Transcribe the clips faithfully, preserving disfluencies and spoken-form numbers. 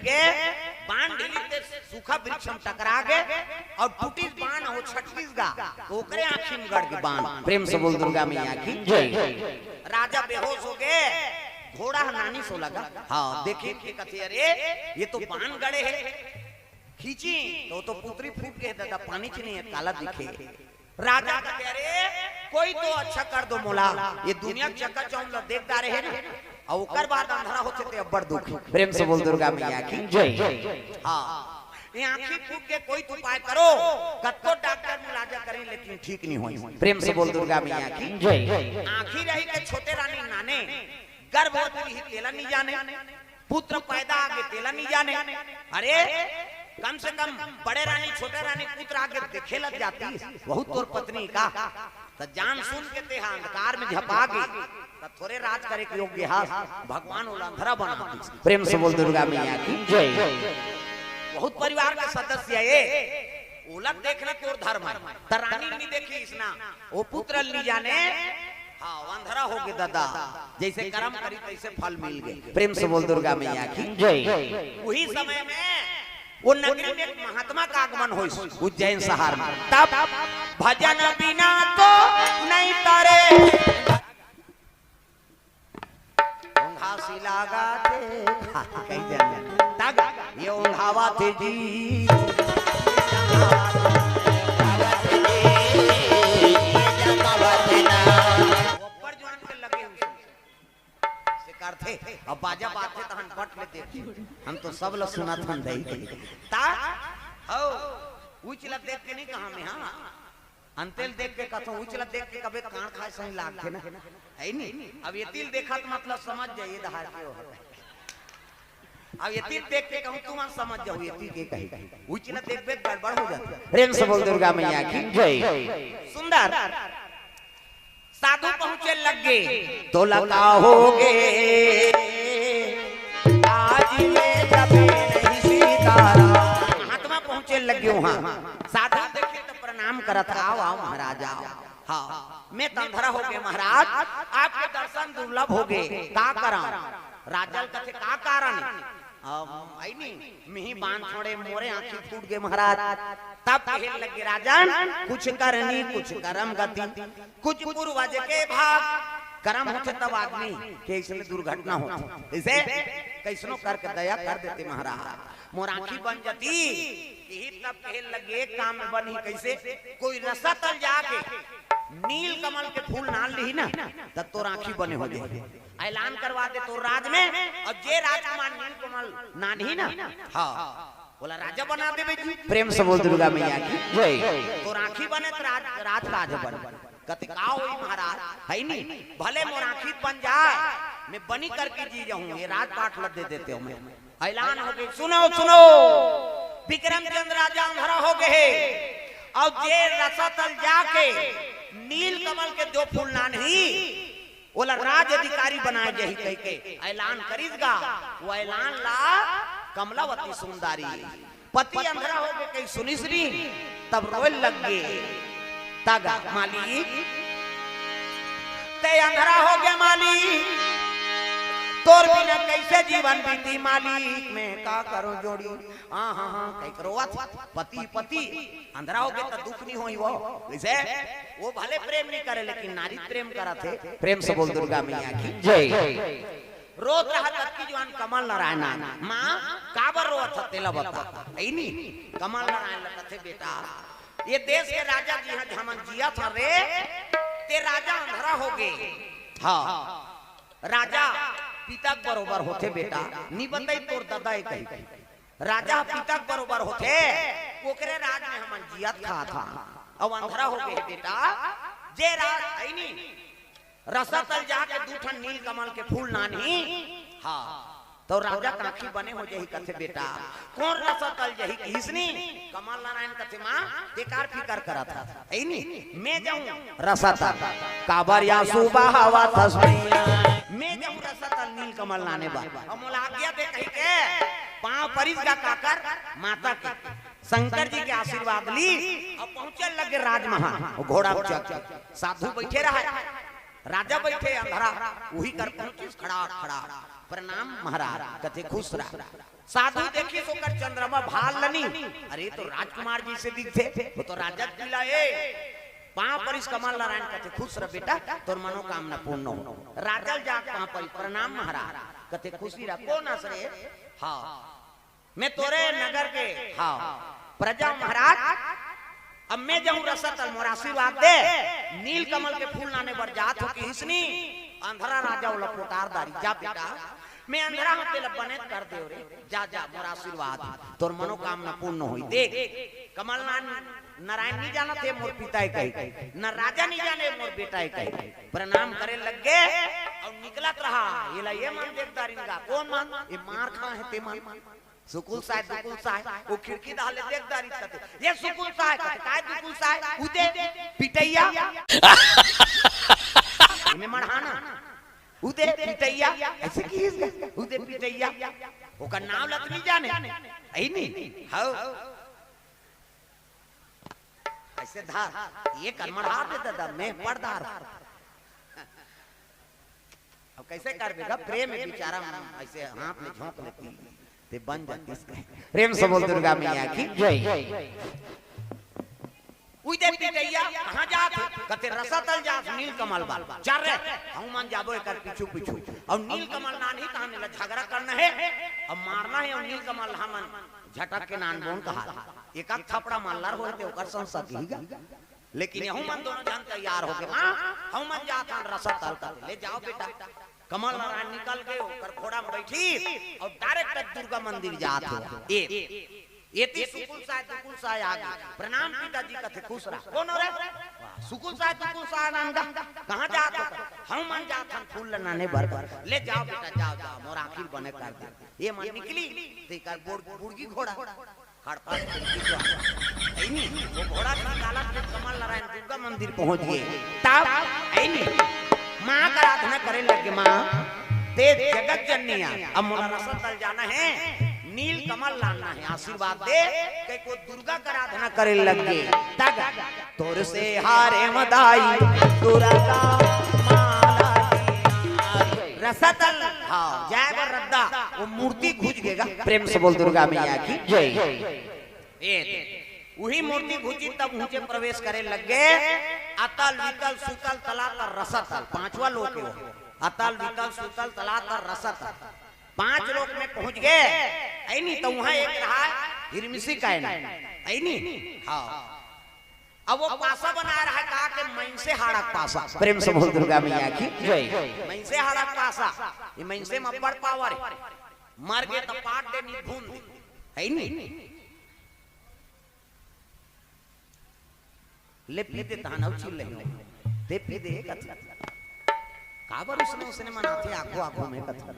के बान ढिली ते सूखा वृक्ष म टकरा गे अउ टूटिस बान हो छटकिस गा, त ओकरे आँखी म गड़ गे बान। प्रेम से बोल दुर्गा मैया की जय। राजा बेहोश हो गे, घोड़ा ह नानी सो लगा। हाँ, देखे के कथे, "अरे, ये तो बान गड़े हे।" खींची त ओ तो पुतरी फूट गे, दादा, पानी च नइ हे, काला दिखे। राजा कथे, "अरे, कोई तो अच्छा कर दो मोला, ये दुनिया के चकाचौंध ल देख डारे हे ना, अउ ओकर बाद अंधरा होथे ते अब्बड़ दुख।" प्रेम से बोल दुर्गा मैया की जय। हाँ, ये आँखी फूट गे, कोई तो उपाय करो। कतको डॉक्टर मुलाजा करिन लेकिन ठीक नइ होय। प्रेम से बोल दुर्गा मैया की जय। आँखी रही के छोटे रानी नाने, गर्भवती रही तेला नइ जाने, पुत्र पैदा आगे तेला नइ जाने। अरे, कम से कम बड़े रानी, छोटे रानी, पुत्र आगे देखे लग जाती, वहू तोर पत्नी का। त जान सुन के तेहा अंधकार में झपा गे, त थोरे राज करे के योग्य हस, भगवान ओला अंधरा बना दिस। प्रेम से बोल दुर्गा मैया की जय। बहुत परिवार के सदस्य ए, ओला देखना तोर धर्म हे। त रानी ल नइ देखिस ना, ओ पुत्र ल नइ जाने, हाँ, अंधरा हो गे दादा, जइसे करम करी तइसे फल मिल गे। प्रेम से बोल दुर्गा मैया की जय। उही समय में ओ नगरी में एक महात्मा का आगमन होइस उज्जैन शहर में। तब भजन बिना तो नइ तरे। ओंघासी लागा थे, कहि दे। तब ये ओंघावा थे जी। ऊपर जुआन के लगे हुए से करथे। अब बाजा बाजथे तहन पट ले देख। हम तो सब ल सुनत हन दई। ता हो, उच ल देख के नइ कहा मैं, हाँ। अंते ल देख के कथों, उच ल देख के कबे कान खाए सही लागथे ना, हे नी? अब एती ल देखत मतलब समझ जाइए दहार के हो। अब एती ल देख के कहूँ, तुमन समझ जाहू, एती के कही। उच ल देखबे त गड़बड़ हो जाथे। प्रेम से बोल दुर्गा मैया की जय। सुंदर। साधु पहुँचे लग गे, तोला का हो गे? आज ले जबे नहीं सीताराम। महात्मा पहुँचे लग गे उहाँ। साधु देखे त प्रणाम करत, "आओ, आओ महाराज, आओ।" हाँ, मैं त अंधरा हो गे महाराज, आपके दर्शन दुर्लभ हो गे, का करंव? राजा ल कथे, "का कारण?" अब आई नी, मिही बान छोड़े, मोरे आँखी फूट गे महाराज। तब कहे लगे, "राजन, कुछ करनी, कुछ करम गति, कुछ पूर्वज के भाग।" करम होथे तब आदमी के इसने दुर्घटना होथे। जइसे कइसनो करके दया कर देते महाराज, मोर आँखी बन जाती। यही तब कहे लगे, एक काम में बनही कइसे, कोई रसा तल जाके नील कमल के फूल नान लिही ना, तब तोर आँखी बने हो जाही। ऐलान करवा दे तोर राज में, अउ जे राजकुमार नील कमल नानही ना, हाँ, ओला राजा बना देबे जी। प्रेम से बोल दुर्गा मैया की जय। तोर आँखी बने त राज, राज, राज बने। कथे, "का होई महाराज, हे नी? भले मोर आँखी बन जाए, मैं बनी करके जी जाहूँ, ये राजपाट ल दे देते हो मैं।" ऐलान हो गे, सुनो, सुनो, बिक्रमचंद राजा अंधरा हो गे हे, अउ जे रसा तल जाके नील कमल के दो फूल नानही, ओला राज अधिकारी बनाए जाही कहिके ऐलान करिस गा। वो ऐलान ला कमलावती सुंदरी पति अंधरा हो गे कहि सुनिस नी, तब रोए लग गे। तब गा, "मालिक, तैं अंधरा हो गे मालिक, तोर बिना कइसे जीवन बीती मालिक, मैं का करूं जोड़ी।" हाँ, हाँ, हाँ, कहिके रोवत, पति, पति अंधरा हो गे त दुख नइ होही वो। जइसे वो भले प्रेम नइ करे, लेकिन नारी प्रेम करत हे। प्रेम से बोल दुर्गा मैया की जय। रोत रहत अतकी जुआन कमल नारायण नान, "माँ, काबर रोवत हस, तेला बता।" हे नी, कमल नारायण ल कथे, "बेटा, ये देश के राजा जी ह हमन जियत हन रे, ते राजा अंधरा हो गे।" हाँ, राजा पिता के बरोबर होथे बेटा, नी बताई तोर ददा ए कही। राजा ह पिता के बरोबर होथे, ओकरे राज में हमन जियत खात हन। अउ अंधरा हो गे हे बेटा, जे राज हे नी, रसा तल जाके दू ठन नील कमल के फूल नानही, हाँ, त राजा के आँखी बने हो जाही कथे बेटा। कोन रसा तल जाही कहिस नी? कमल नारायण कथे, "माँ, बेकार फिकर करत हस, हे नी? मैं जाहूँ रसा तल।" "काबर आँसू बहावत हस मैया?" "मैं जाहूँ रसा तल नील कमल लाने बर।" अउ मोला आज्ञा दे कहिके पाँव परिस गा काकर? माता के। शंकर जी के आशीर्वाद ली अउ पहुँचे लगे राजमहल। अउ घोड़ा चढ़ के साधु बइठे रहय, राजा बइठे अंधरा, उही कर पहुँचिस खड़ा खड़ा। प्रणाम महाराज, कथे खुश रह। साधु देखिस ओकर चंद्रमा भाल ल नी, अरे तो राजकुमार जइसे दिखथे, वो तो राजा के पीला ए। पांव परिस कमल नारायण, कथे खुश रह बेटा, तोर मनोकामना पूर्ण हो। राजा ल जाके पांव परिस, प्रणाम महाराज, कथे खुशी रह। कोन अस रे? हाँ, मैं तोरे नगर के, हाँ, प्रजा महाराज। अब मैं जाहूं रसतल, मोर आशीर्वाद दे। नील कमल के फूल लाने बर जात हों किहिस नी, अंधरा राजा ओला पोटार दारी, जा बेटा, मैं अंधरा हों, तेला बने कर देव रे, जा, जा, मोर आशीर्वाद, तोर मनोकामना पूर्ण होई। देख, कमल नारायण नी जानत हे मोर पिता ए कहे, न राजा नी जाने मोर बेटा ए कहे। प्रणाम करे लग गे अउ निकलत रहा। एला ए मन देख दारिन गा, कोन मन? ए मार खा हे ते मन। सुकुल साय, दुकुल साय, वो खिड़की डहर ले देख दारिस कथे, "ए सुकुल साय," कथे, "काय दुकुल साय?" "उदे पिटइया।" एमे मड़हाना, "उदे पिटइया।" अइसे किहिस गा, "उदे पिटइया।" ओकर नांव ल त नी जाने। अइ नी? हव। अइसे धार, ए कर मड़हा दे ददा, मैं पड़दार। अब कइसे करबे गा, प्रेम में बेचारा मन अइसे हाथ में झोंक लेती, ते बन जातिस कहे। प्रेम से बोल दुर्गा मैया की जय। उइदे पिटइया, कहाँ जात हे? कथे रसतल जात, नीलकमल बा। चल रे, हमू मन जाबो एकर पीछू पीछू। अउ नीलकमल नानही तहन एला झगरा करना हे, अउ मारना हे, अउ नीलकमल हमन झटक के नानबोन कहा। एक आध थपड़ा मार लर होय ते ओकर संग सकिही गा। लेकिन एहू मन दोनों झन तैयार होगे, माँ, हमू मन जात हन रसतल कथे, ले जाव बेटा। कमल नारायण निकल गे, ओकर घोड़ा में बइठिस अउ direct दुर्गा मंदिर जात हे। ए, एती सुकुल साय, दुकुल साय आगे। "प्रणाम पिताजी," कथे, "खुश रह।" "कोन हो रे?" "वाह, सुकुल साय, दुकुल साय नान गा।" "कहाँ जात हो?" "हमू मन जात हन फूल ल लाने बर।" "ले जाव बेटा, जाव, जाव, मोर आँखी ल बने कर दे।" ए मन निकलिस, तेकर बोड़-, बुड़गी घोड़ा। खड़खड़ खिड़की तो अइ नी, वो घोड़ा निकालत हे, कमल नारायण दुर्गा मंदिर पहुंच गे। तब अइ नी, माँ कर आराधना करे लग गे, "माँ, ते जगत जननी आ, अब मोला रसतल जाना हे, नील कमल लाना हे, आशीर्वाद दे, कहिके दुर्गा कर आराधना करे लग गे।" तब तोर से हारे मदाई, तुरंता माला दी। रसतल, हाँ, जाय बर रद्दा, वो मूर्ति घुस गे गा। प्रेम से बोल दुर्गा मैया की जय। ए, उही मूर्ति घुसिस तब उहूँचे प्रवेश करे लग गे। अतल, वितल, सुतल, तलातल, रसतल, पांचवा लोक हे वो। अतल, वितल, सुतल, तलातल, रसतल, पांच लोक में पहुंच गे। अइ नी, त उहाँ एक रहा हिरमिसी कायना। अइ नी? हाँ। अब वो पासा बनाय रहा हे का के, मइनसे हाड़ा के पासा। प्रेम से बोल दुर्गा मैया की जय। मइनसे हाड़ा के पासा, ए मइनसे म बड़ power हे। मर गे त पाट दे, नी भून दे। हे नी? ले पी दे तहान अउ चिल्ले। ते पी दे कथे। काबर उसने, उसने मनाथे आघू आघू में कथे।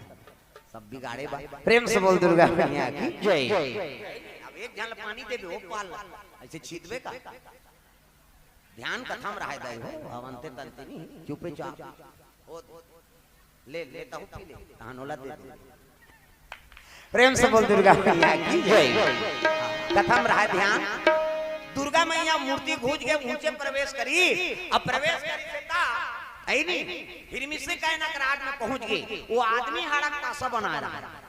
सब बिगाड़े बा। प्रेम से बोल दुर्गा मैया की जय। अब एक झन ल पानी देबे, वो पाल ला। अइसे छीतबे का? ध्यान कथा म रहे दाई हो, अवंते तंते नी, चुपे चाप। ओ, ले, ले, तहू पी ले, तहान ओला दे दे। प्रेम से बोल दुर्गा मैया की जय। कथा म रहे ध्यान। दुर्गा मैया मूर्ति घुस गे, उहूँचे प्रवेश करिस। अब प्रवेश करिस हे त, अइ नी, हिरमिसी कायना के राज में पहुंच गे। वो आदमी हाड़ा के पासा बनाय रहा हे।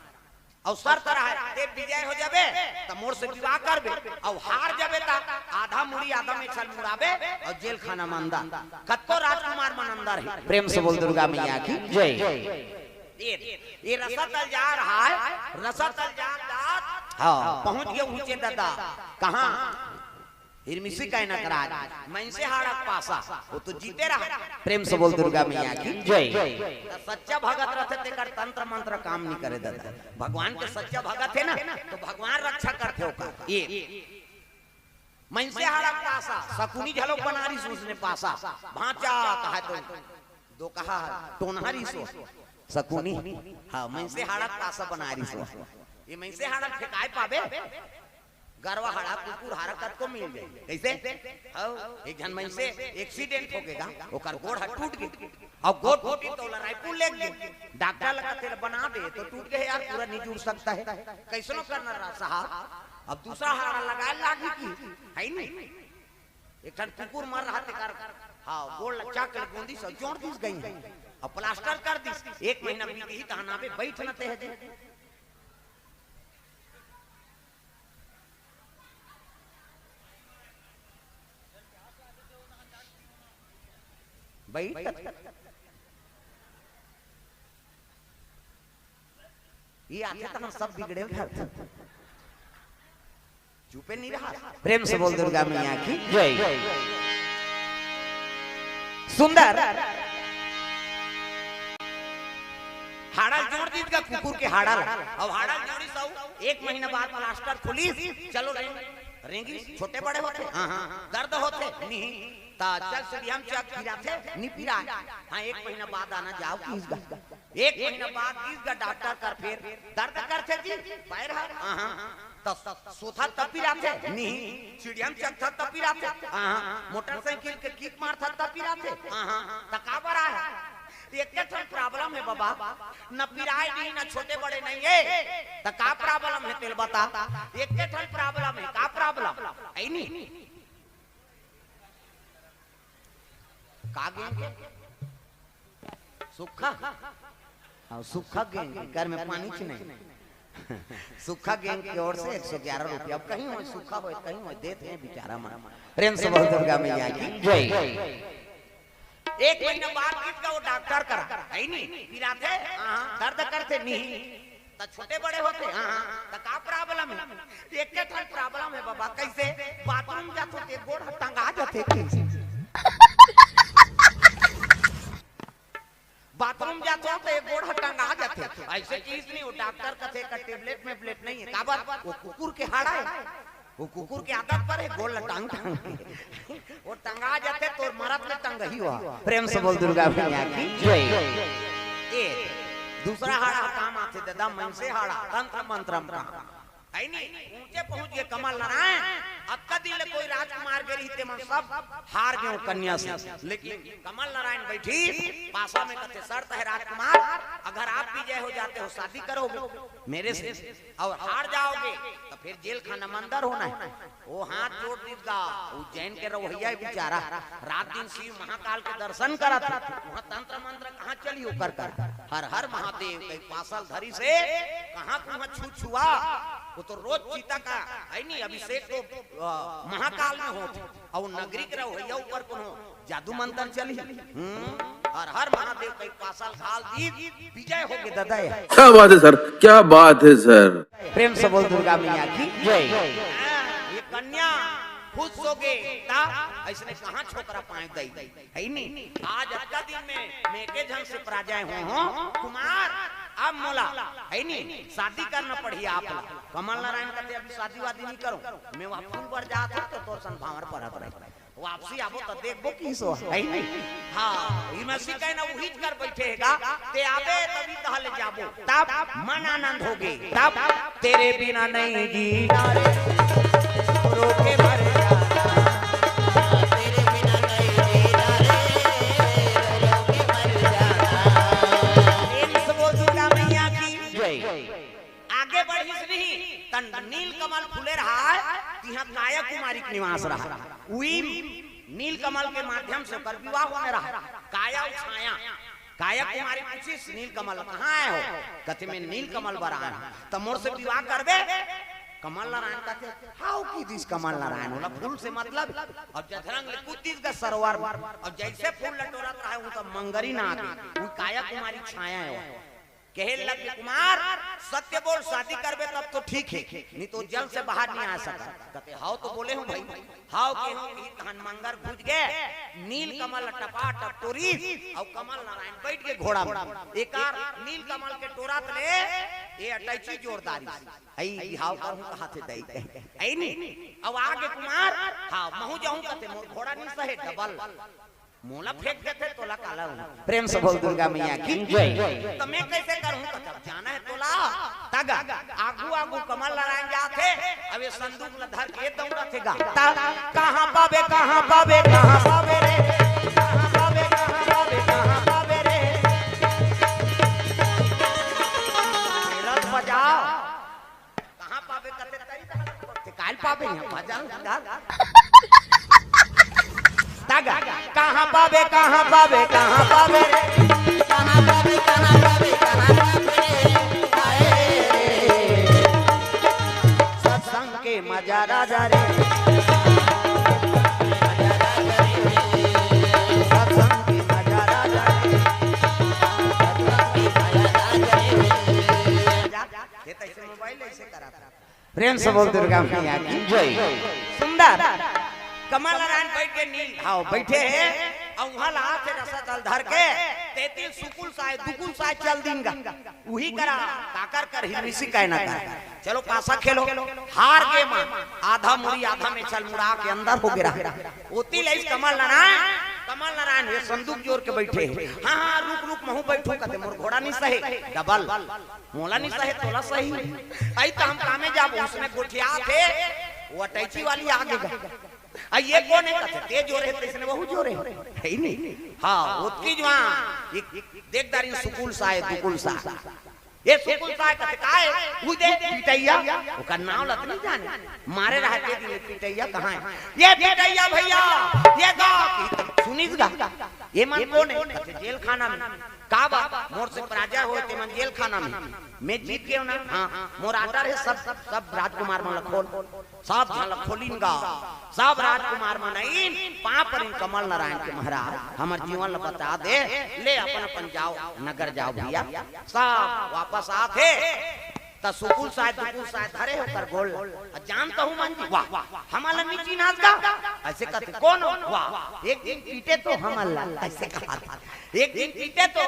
अउ शर्त रहा हे, ते विजय हो जाबे, त मोर से विवाह करबे, अउ हार जाबे, त आधा मुड़ी आधा मेछा ल मुड़ाबे, अउ जेल खाना म अंदर। कतको राजकुमार मन अंदर हे। प्रेम से बोल दुर्गा मैया की जय। ए, ए रसतल जा रहा हे, रसतल जात जात, हाँ, पहुंच गे उहूँचे ददा। कहाँ? हिरमिसी कायना के राज, मइनसे हाड़ा के पासा, वो तो जीते रहा। प्रेम से बोल दुर्गा मैया की जय। त सच्चा भगत रथे तेकर तंत्र मंत्र काम नी करे ददा। भगवान के सच्चा भगत हे ना, त भगवान रक्षा करथे ओकर। ए, मइनसे हाड़ा के पासा, सकुनी घलो बनारिस उसने पासा, भांचा कहा तो, दो कहा, टोनहा रिहिस वो, सकुनी, हाँ, मइनसे हाड़ा के पासा बनारिस वो। ए मइनसे हाड़ा फेंकाय पाबे? गरवा हाड़ा, कुकुर हाड़ा कतको मिल जाही। कइसे? हव, एक झन मइनसे accident होगे गा, ओकर गोड़ ह टूट गे। अउ गोड़ टूटिस त ओला रायपुर लेग गे। डॉक्टर ल कथे, "बना दे, तो टूट गे हे यार, पूरा नहीं जुड़ सकता है।" कइसनो करना रहा साहब, अब दूसरा हाड़ा लगाय लागही कि, हे नी? एक ठन कुकुर मर रहा तेकर, हाँ, गोड़ ल चाक ले गोंदिस अउ जोड़ दिस गई हे। अब प्लास्टर कर दिस, एक महीना बीतही तहां आबे, बइठ न ते हजे। बइठ। ये आथे त हम सब बिगड़े घर। चुपे नहीं रहा। प्रेम से बोल दुर्गा मैया की जय। सुंदर। हाड़ल जोड़ दीस गा कुकुर के हाड़ल। अब हाड़ल जोड़ी सौ, एक महीना बाद प्लास्टर खुली, चलो रेंग, रेंगी, छोटे बड़े होते, हाँ, हाँ, दर्द होते, नहीं, ता चल सीढ़िया म चघ, पिराथे, नहीं पिराय, हाँ, एक महीना बाद आना जाव, किस गा, एक महीना बाद किस गा डॉक्टर कर, फेर दर्द करथे जी, पैर ह, हाँ, हाँ, त सोथा तब पिराथे, नहीं, सीढ़िया म चघथा तब पिराथे, हाँ, हाँ, मोटरसाइकिल के किक मारथा तब पिराथे, हाँ, हाँ, त काबर आय? एक ठन प्रॉब्लम हे बाबा, न पिराय नहीं, न छोटे बड़े नहीं हे, त का प्रॉब्लम हे तेला बता? एक ठन प्रॉब्लम हे, का प्रॉब्लम? ऐ नहीं। का गेंग के? सूखा? हाँ, सूखा गेंग के, घर में पानी च नहीं। सूखा गेंग के ओर से एक सौ ग्यारह रुपया। अब कहीं होय सूखा होय, कहीं होय, देत हे बिचारा मन। प्रेम से बोल दुर्गा मैया की जय। एक महीना बाद किस गा वो डॉक्टर करा, ऐ नहीं, पिराथे, हाँ, दर्द करथे, नहीं, त छोटे बड़े होते, हाँ, त का प्रॉब्लम हे? एक ठन प्रॉब्लम हे बाबा, कैसे? बाथरूम जाथो ते गोड़ ह टंगा जाथे, किस? बाथरूम जाथो ते गोड़ ह टंगा जाथे। ऐसे किस नहीं, वो डॉक्टर कथे का टेबलेट में ब्लेट नहीं हे, काबर? वो कुकुर के हाड़ा हे। वो कुकुर के आदत पर हे, गोड़ ल टांग टांग के। वो टंगा जाथे, तोर मरत ले टंगही हुआ। प्रेम से बोल दुर्गा मैया की जय। ए, दूसरा हाड़ा काम आथे दादा, मनसे हाड़ा, तंत्र मंत्र म काम। ऐ नहीं, ऊंचे पहुंच गे कमल नारायण। अतका दिन ले कोई राजकुमार गे रहिस, ते मन सब हार गे कन्या से, लेकिन कमल नारायण बइठिस पासा में, कथे, शर्त है राजकुमार, अगर आप विजय हो जाते हो, शादी करोगे मेरे से, और हार जाओगे तो फिर जेल खाना में अंदर होना है। वो हाथ जोड़ दीस गा, उज्जैन के रहवइया हे बिचारा, रात दिन शिव महाकाल के दर्शन करत हे, वहाँ तंत्र मंत्र कहाँ चली ओकर कर, हर हर महादेव कहि पासल धरिस हे, कहाँ कहाँ छू छुआ, वो तो रोज चिता का, ऐ नहीं, अभिषेक तो, अ, महाकाल में होत हे, अउ नगरी के रहवइया ऊपर कोनो जादू मंत्र चली। हम्म, हर हर महादेव कहि पासल घाल दीस, विजय हो गे दादा। क्या बात है सर, क्या बात है सर। प्रेम से बोल दुर्गा मैया की जय। ये कन्या खुश हो गे, ता अइसने कहाँ छोकरा पाए दई, हे नहीं? आज अतका दिन में मैं एके झन से पराजय होय हों, कुमार, अब मोला, हे नहीं, शादी करना पड़ही आप ला। कमल नारायण कथे, अभी शादी वादी नहीं करों, मैं वहाँ फूल बर जात हों तो तोर सन भांवर परत रहे। वापसी आबो त देखबो किस हे, हे नहीं? हाँ, इमसी कहे ना उहीच कर बइठे हे गा, ते आबे तभी तहले जाबो। तब मन आनंद हो गे, तब तेरे बिना नहीं जीना रे, रो के मर जाना। तेरे बिना नहीं जीना रे, रो के मर जाना। प्रेम से बोल दुर्गा मैया की जय। आगे बढ़िस नहीं, त नील कमल फूले रहय, तिहां काया कुमारी के निवास रहय। उही नील कमल के माध्यम से ओकर विवाह होने रहय। काया अउ छाया, काया कुमारी पूछिस, "नील कमल कहाँ आए हो?" कथे, "मैं नील कमल बर आए हंव।" "त मोर से विवाह करबे?" कमल नारायण कथे, "हाव," कहि दिस कमल नारायण, ओला फूल से मतलब। अब जधरंग ले कूद दिस गा सरोवर म। अब जइसे फूल ल टोरत रहय, उहां त मंगरी नाग, उही काया कुमारी छाया हे। कहे लगे, "कुमार, सत्य बोल, शादी करबे तब तो ठीक हे, नहीं तो जल से बाहर नहीं आ सकत।" कथे, "हाव तो बोले हंव भाई, हाव केहेंव।" कि तहन मंगर घुस गे, नील कमल टपा टप टोरिस, अउ कमल नारायण बइठ गे घोड़ा म। एकर नील कमल के टोरत ले, ए अटैची जोरदार हे। "हाव करहूं कहाथे दई।" हे नहीं? अउ आगे कुमार, "हाव, महूं जाहूं," कथे, "मोर घोड़ा नहीं सहे, डबल।" मोला फेंक देथे, तोला काला होही। प्रेम से बोल दुर्गा मैया की जय। त मैं कइसे करहूं कथा, जाना हे तोला? तग आगू आगू कमल नारायण जाथे, अब ए संदूक ल धर के दौड़त हे गा। त कहां पाबे, कहां पाबे, कहां पाबे रे, कहां पाबे, कहां पाबे, कहां पाबे रे। रथ बजाओ। कहां पाबे कथे तरी तहां पाबे। ते काल पाबे इहां भजन गान। त कहाँ पाबे, कहाँ पाबे, कहाँ पाबे रे? कहाँ पाबे, कहाँ पाबे, कहाँ पाबे रे? हाय रे। सत्संग के मजा राजा रे। सत्संग के मजा राजा रे। ये तो ऐसे मोबाइल ऐसे करा था। प्रेम से बोल दुर्गा मैया की जय। सुंदर। कमल नारायण बैठ के नील, हाँ, बैठे हैं। अउ उहाँ ला हाथ से रसा जल धर के तेतिल सुकुल साय, दुकुल साय चल दिन गा। उही करा, काकर कर हिरमिसी काय ना कर। चलो पासा खेलो। हार गे मा, आधा मुड़ी, आधा में चल मुड़ा के अंदर हो गे रहा। ओती ले कमल नारायण, कमल नारायण ये संदूक जोर के बैठे हैं। हाँ, हाँ, रुक, रुक, महूँ बैठूँ, कथे, मोर घोड़ा नहीं सहे, डबल। मोला नहीं सहे, तोला सही। अई तो हम कामे जाबो, उसने गोठिया थे, वो अटैची वाली आगे गा। अई ये कोन है? कथे, ते जोरे है, तइसने वहू जोरे है। है ही नहीं। हाँ, ओतकी जुवान। ये देख दारिन सुकुल साय, दुकुल साय। ये सुकुल साय कथे, काय? वो दे, पिटैया। ओकर नाव लत नहीं जाने। मारे रहा के दिन पिटैया कहाँ है? ये पिटैया भैया, ये गा, सुनिस गा। ये मन कोन है? कथे, जेल खाना में। का बा? मोर से पराजय होय ते मन जेल खाना में। मैं जीत गेंव ना? हाँ। मोर order है, सब, सब राजकुमार मन ला खोल। सब झन ला खोलिन गा। सब राजकुमार मन आइन, पाँव परिन कमल नारायण के, महाराज, हमर जीवन ला बचा दे, ले अपन, अपन जाव, नगर जाव भैया। सब वापस आथे, त सुकुल साय, दुकुल साय धरे हे ओकर गोड़। अ, जानत हूँ मन जी, वाह, हमन ला नी चिन्हास गा? अइसे कथे, कोन हो? वाह, एक दिन पीटे तो हमन ला, अइसे कहा। एक दिन पीटे तो,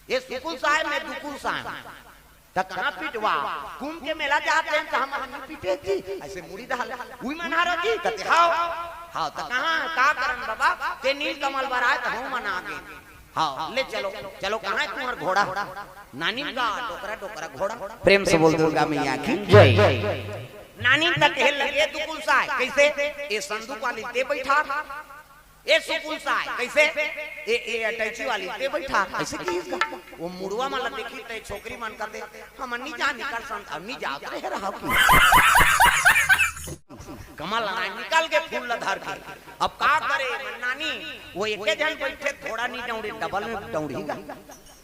ये सुकुल साय, मैं दुकुल साय। त कहाँ पिटवा? कुंभ के मेला जात हन त हमन नी पीटे जी, अइसे मुड़ी दहाल। उही मन हारो जी, कथे, हाव। हाव, त कहाँ, का करन बाबा? ते नील कमल बर आय त हमन आ गेन। हाँ, ले चलो, चलो, कहाँ है तुम्हारा घोड़ा? नानी का डोकरा, डोकरा घोड़ा। प्रेम से बोल दुर्गा मैया की जय। नानी तक हेल लगे दुकुल साय, कैसे? ए संदूक वाली ते बैठा, ए सुकुल साय, कैसे? ए, ए अटैची वाली ते बैठा, ऐसे की इसका? वो मुड़वा मन ला देखी ते छोकरी मन करते, हम नहीं जा निकल संत, अब नहीं जात रहे रहा की। कमल नारायण निकल के फूल ला धर के। अब का करे नानी, वो एके झन बैठे, थोड़ा नहीं दौड़े, डबल में दौड़ी गा।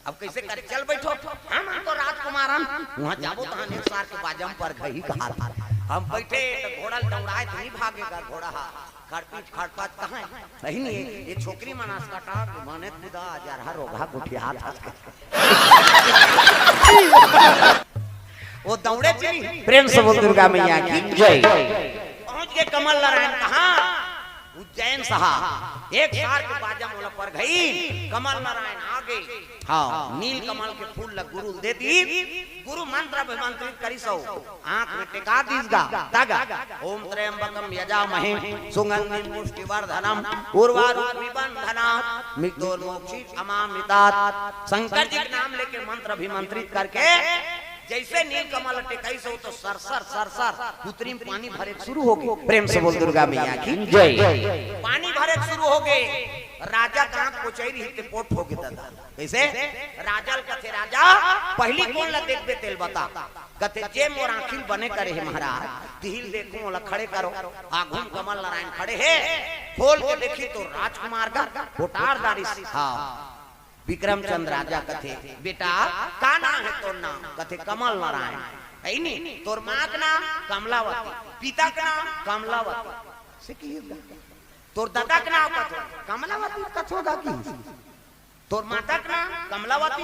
अब कैसे करे, चल बैठो, हम तो राजकुमार हन, वहाँ जाबो तो हम एक सार के बाजा में पर गही कहा था। हम बैठे तो घोड़ा दौड़ाए तो नहीं भागेगा घोड़ा हा। खड़पीच खड़पाच कहाँ है? नहीं, नहीं, ये छोकरी मनास काटा, माने खुदा जरहा रोगा गुठिया था। वो दौड़े चली। प्रेम से बोल दुर्गा मैया की जय। पहुंच गए कमल नारायण कहाँ? उज्जैन सहा। एक सार के बाजा मोला पर गई, कमल नारायण आ गए। हाँ, नील कमल के फूल ला गुरु दे दी, गुरु मंत्र अभिमंत्रित करिस हो। आंख में टेका दीस गा, तगा। ओम त्र्यंबकम यजामहे सुगंधिम पुष्टिवर्धनम उर्वारुकमिव बंधनात् मृत्योर्मोक्षयितुम् अमामृतात्। शंकर जी के नाम लेके मंत्र अभिमंत्रित करके जैसे नील कमल टेकाइस हो तो सरसर सरसर पुतरी में पानी भरे शुरू हो गए। प्रेम से बोल दुर्गा मैया की जय। पानी भरे शुरू हो गए। राजा का आंख कोचई रही ते पोट हो गए दादा। कैसे? राजा ल कथे, राजा, पहली कोन ला देखबे तेल बता। कथे, जे मोर आँखी ल बने करे हे महाराज, तिही ल देखूं, ओला खड़े करो। आघू म कमल नारायण खड़े हे, खोल के देखी तो राजकुमार का पोटार दारी। हाँ, विक्रमचंद राजा कथे, बेटा, का नाम हे तोर नाम? कथे, कमल नारायण। है नी, तोर माँ के नाम कमलावती, पिता के नाम कमलावती। से की तोर दादा के नाम कथो, कमलावती कथो गा की। तोर माता के नाम कमलावती,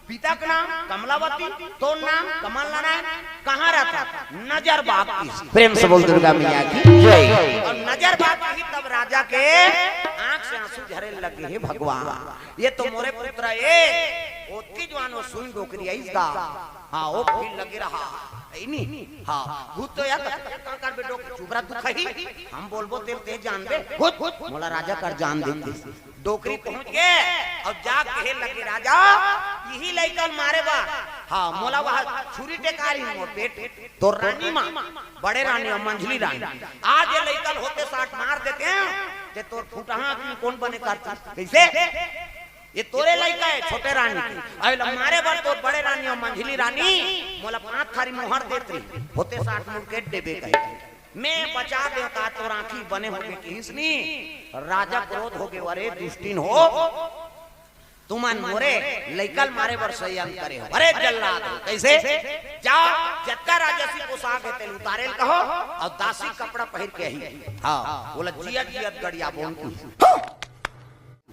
पिता के नाम कमलावती, तोर नाम कमल नारायण। कहाँ रहता? नजर बाग की। प्रेम से बोल दुर्गा मैया की जय। और नजर बाग की तब राजा के आंख से आंसू झरे लगे, हे भगवान, ये तो मोरे पुत्र है। ओतकी जुवान वो सुई डोकरी आइस गा। हाँ, वो फिर लगे रहा। है नी? हाँ, भूत तो यार, का कर बेटो, चुप रह तू खही। हम बोलबो तेल ते जानबे। भूत, मोला राजा कर जान दे। डोकरी पहुंच गए और जा कहे लगे, राजा, यही लइका ल मारे बा। हाँ, मोला वह छुरी टेकारी मोर पेट, तोर रानी माँ, बड़े रानी और मंझली रानी। आज ये लइका ल होते साठ मार देते हैं, ते तोर फुटहा की कोन बने करता? कैसे? ये तोरे लइका है, छोटे रानी के। अरे ल मारे बर तोर बड़े रानी और मंझली रानी मोला पाँच थारी मोहर देत रही, होते साठ मुड़ के देबे कहे। मैं बचा देंव त तोर आंखी बने होगे किहिस नी। राजा क्रोध होगे, अरे दुष्टिन हो, तुमन मोरे लइका ल मारे बर षड्यंत्र करे हो, अरे जल्लाद हो। कइसे? जा, जतका राजसी पोशाक हे तेला उतारे ल कहो अउ दासी कपड़ा पहिर के आही। हां, ओला जियत जियत गड़ियाबोन की।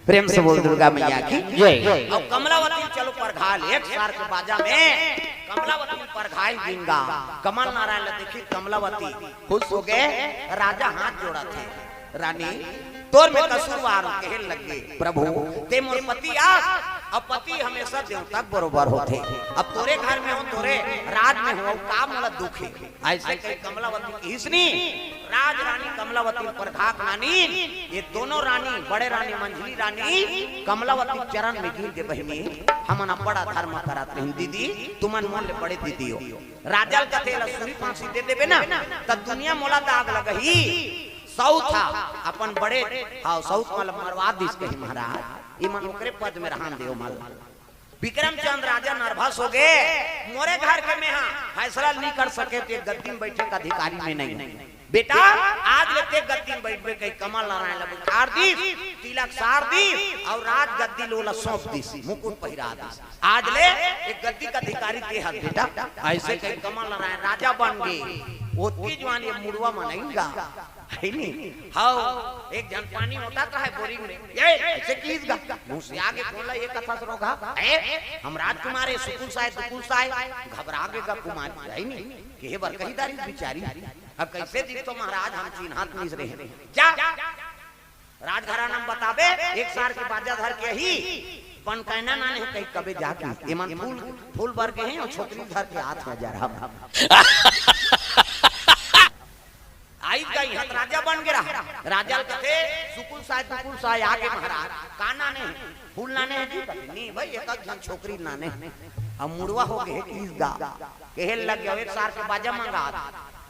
प्रेम से बोल दुर्गा मैया की जय। अउ कमलावती ल चलो परघा ले, एक सार के बाजा में कमलावती ल परघाय गिंगा। कमल नारायण ल देखिस कमलावती, खुश होगे। राजा हाथ जोड़त हे, रानी तोर में कसूरवार हों, कहे लगे, प्रभु तें मोर पति आस, अउ पति हमेशा देवता के बरोबर होथे। अब तोरे घर में हों, तोरे राज में हों, अउ का मोला दुख हे? अइसे कहि कमलावती किहिस नी, राज रानी कमलावती ल परघा के नानिन, ये दोनों रानी, बड़े रानी, मंझली रानी कमलावती के चरण में गिर गे, बहिनी, हमन अब्बड़ अधर्म करत रहेन दीदी, तुमन मोर ले बड़े दीदी हो। राजा ल कथे, एला सूरी फांसी दे देबे ना, त दुनिया मोला दाग लगही। सउत ह अपन बड़े, हां, सउत मन ल मरवा दिस कही महाराज, इमन ओकरे पद में रहन देव मन ल। बिक्रमचंद राजा नर्वस होगे, मोरे घर के मेंहा फैसला नइ कर सकेंव, तें गद्दी में बइठे के अधिकारी में नइ हंव। बेटा, आज ले तें गद्दी में बइठबे कहि कमल नारायण ल बइठार दिस, तिलक सार दिस अउ राज गद्दी ल ओला सौंप दिस, मुकुट पहिरा दिस। आज ले ए गद्दी के अधिकारी तें हस बेटा। अइसे कहि कमल नारायण राजा बन गे। ओतकी जुवार ये मुड़वा मन आइन गा। हे नी? हव, एक झन पानी ओटत रहय बोरिंग में। ए, अइसे किहिस गा। मुंह से आगे बोला, ये कथा सुनो गा। ए, हम राजकुमार हे, सुकुल साय, दुकुल साय। घबरा गे गा कुमारी, हे नी? कहे बर कहि डारिस बिचारी। अब कइसे दिखथों महाराज, हम चिन्हात नइ रहेन। जा, राजघराना म बताबे, एक सार के बाजा धर के आही, पनकैना नाने हे कहि कबे जाके। एमन फूल, फूल बर गे हें अउ छोकरी धर के आत हे जरा। आइस गा इहां त राजा बन गे रहा। राजा ल कथे, सुकुल साय, दुकुल साय आगे महाराज, का नाने हे? फूल नाने हे जी? कथे, नी भई, एक झन छोकरी नाने हे। अब मुड़वा होगे हे किहिस गा। कहे लग गे, एक सार के बाजा मंगात।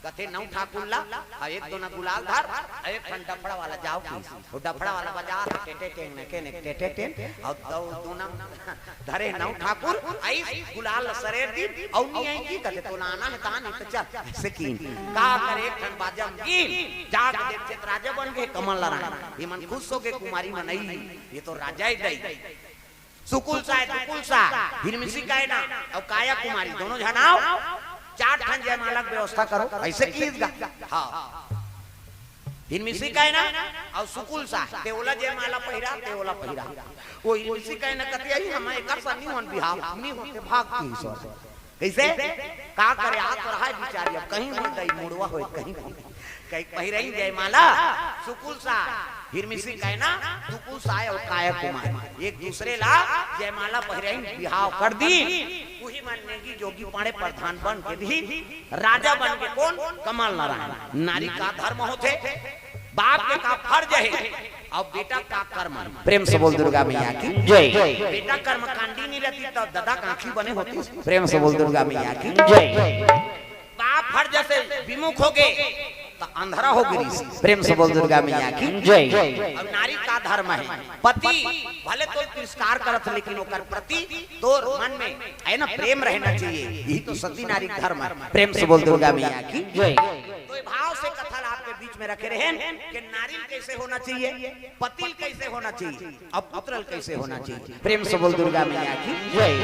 कथे, नौ ठाकुर ला, अउ एक दोना गुलाल धर, अउ एक ठन डफड़ा वाला जाव किहिस। वो डफड़ा वाला बजात हे, टेटे टेंग, नेके नेक, टेटे टेंग, अउ दो, दोना धरे नौ ठाकुर, अइस गुलाल ल सरेर दिस, अउ नइ आइस जी, कथे, तोला आना हे त आ, नइ त चल। अइसे किहिन। का करे, एक ठन बाजा म गिन, जाके देखथे त राजा बन गे कमल नारायण। एमन खुश होगे कुमारी मन, अई, ये तो राजा हे दई। सुकुल साय, दुकुल साय, हिरमिसी कैना, अउ काया कुमारी, दोनों झन आव, चार ठन जयमाला के व्यवस्था करो, अइसे किहिस गा। हां। हिरमिसी कैना अउ सुकुल साय, तें ओला जयमाला पहिरा, तें ओला पहिरा। ओ हिरमिसी कैना कथे, अई, हम एकर संग नइ होन बिहाव, नइ होते भाग किहिस। कइसे? का करे, आत तो रहय बिचारी, अब कहीं होय दई, मुड़वा होय कहीं होय। कहि पहिरइन जयमाला, सुकुल साय, हिरमिसी कैना, दुकुल साय अउ काया कुमारी। एक दूसरे ला जयमाला पहिरइन, बिहाव कर दीन। उही मन नेगी जोगी पाड़े प्रधान बन के भी राजा बन के कोन? कमल नारायण। नारी का धर्म होथे, बाप के का फर्ज हे, अउ बेटा का कर्म हे। प्रेम से बोल दुर्गा मैया की जय। बेटा कर्मकांडी नइ रहतिस त ददा के आंखी बने होतिस। प्रेम से बोल दुर्गा मैया की जय। बाप फर्ज से विमुख होगे त अंधरा होगे रिहिस। प्रेम से बोल दुर्गा मैया की जय। अउ नारी का धर्म हे, पति भले तोर तिरस्कार करत हे, लेकिन ओकर प्रति तोर मन में हे ना प्रेम रहना चाहिए, यही तो सती नारी का धर्म हे। प्रेम से बोल दुर्गा मैया की जय। तो ये भाव से कथा ला आपके बीच में रखे रहेन कि नारी ल कइसे होना चाहिए, पति ल कइसे होना चाहिए, अउ पुत्र ल कइसे होना चाहिए। प्रेम से बोल दुर्गा मैया की जय।